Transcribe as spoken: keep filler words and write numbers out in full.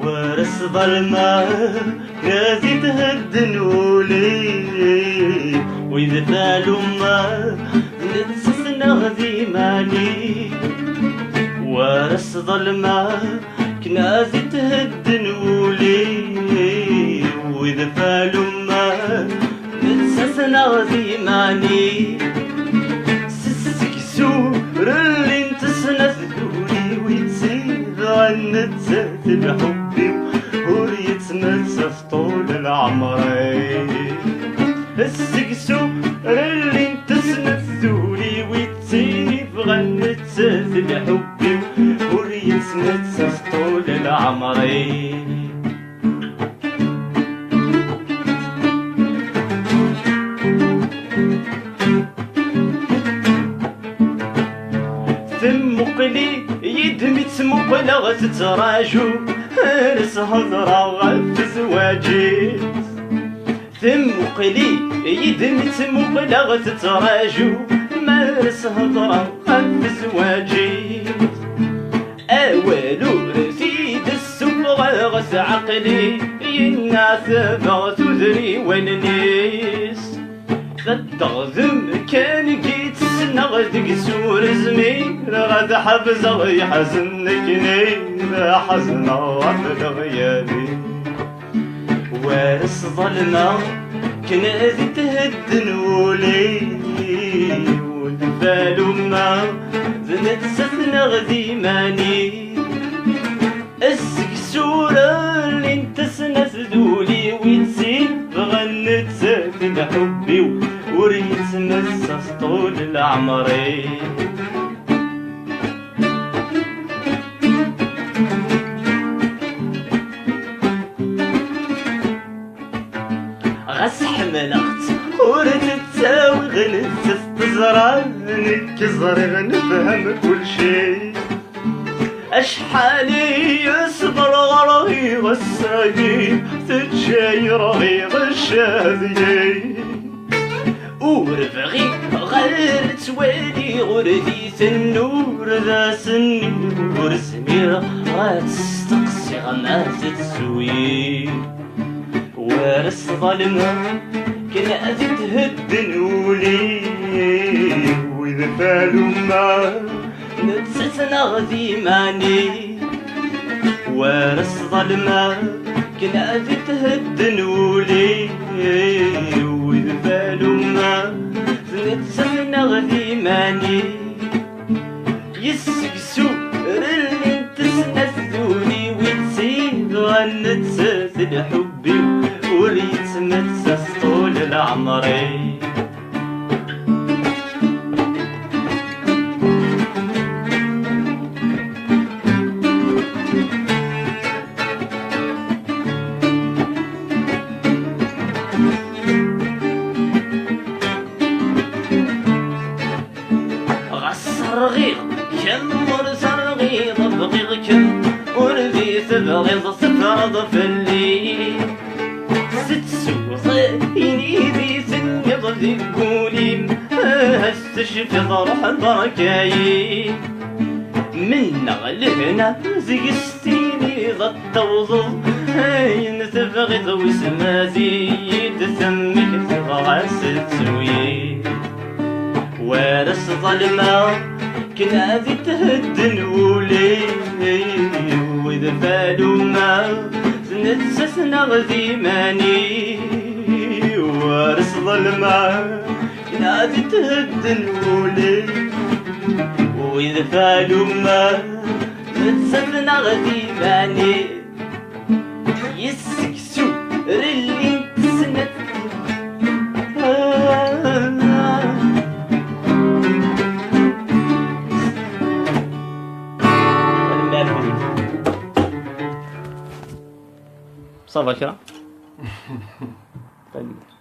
Ur as-ḍelmeɣ, ad ithedden wul-iw, wid talumma d nettat neɣ d iman-iw. Ur as-ḍelmeɣ, akken ad ithedden wul-iw, wid talumma d nettat neɣ d iman-iw. S seksu rellint snat d ul-iw, ittibɣan nettat lḥubb-iw, ur yettmettat ṭul lɛemr-iw. S seksu rellint snat d ul-iw, ittibɣan nettat lḥubb-iw, ur yettmettat ṭul lɛemr-iw. Temmuqel-iyi-d mi tt-muqleɣ tettraǧu, ar s-hedreɣ ɣef zzwaǧ-is. Temmuqel-iyi-d mi tt-muqleɣ tettraǧu, mar s-hedreɣ ɣef zzwaǧ-is. Awal ur t-id-ssufɣeɣ s ɛaqli, yenna tebeɣ tudriwin-is. Teɣdem kan i tt-ssneɣ deg-s, ur zmireɣ ad ḥebseɣ, yeḥzen nekni d ḥezneɣ ɣef leɣyab-is. War s-ḍelmeɣ, akken ad ithedden wul-iw, d talumma d nettat neɣ d iman-iw. Asegsu rellint snat d ul-iw, ittibɣan nettat lḥubb-iw, ur yettmettat ṭul lɛemr-iw. Ɣas ḥemmleɣ-tt, ur tettawiɣ nettat teẓra, nekk ẓriɣ nefhem kulci. Acḥal i yesber ɣer iɣes-agi, tečča-yi rɣiɣ ccahd-yi. Ur bɣiɣ ara ad tt-waliɣ, ur di tennur d asenni, ur zmireɣ ad tt-steqsiɣ ma tettsuyi. War s-ḍelmeɣ, akken ad ithedden wul-iw, d talumma nettat neɣ d iman-iw. War s-ḍelmeɣ, akken ad ithedden wul-iw, d talumma nettat neɣ d iman-iw. Yesseksu rellint snat d ul-iw, ittibɣan nettat lḥubb-iw, ur yettmettat ṭul lɛemr-iw. Ɣas rɣiɣ kemm ur terɣiḍ, bɣiɣ kemm ur d tebɣiḍ, teffreḍ fell-i. Tettuḍ ini di tenniḍ deg wul-im, ah, tecfiḍ ruḥ berka-yi. Mennaɣ lehna deg-s tiniḍ ad tawḍeḍ, Ayen tebɣiḍ wis ma zi-d temmik tebɣa s-twi. War s-ḍelmeɣ kna di thedden wul-iw, wid falumeɣ d nettat neɣ d iman-iw. War s-ḍelmeɣ kna di thedden wul-iw, wid falumeɣ d nettat neɣ d iman-iw. Yes-seksu rellint snat. Ça va kra? Tanemmirt.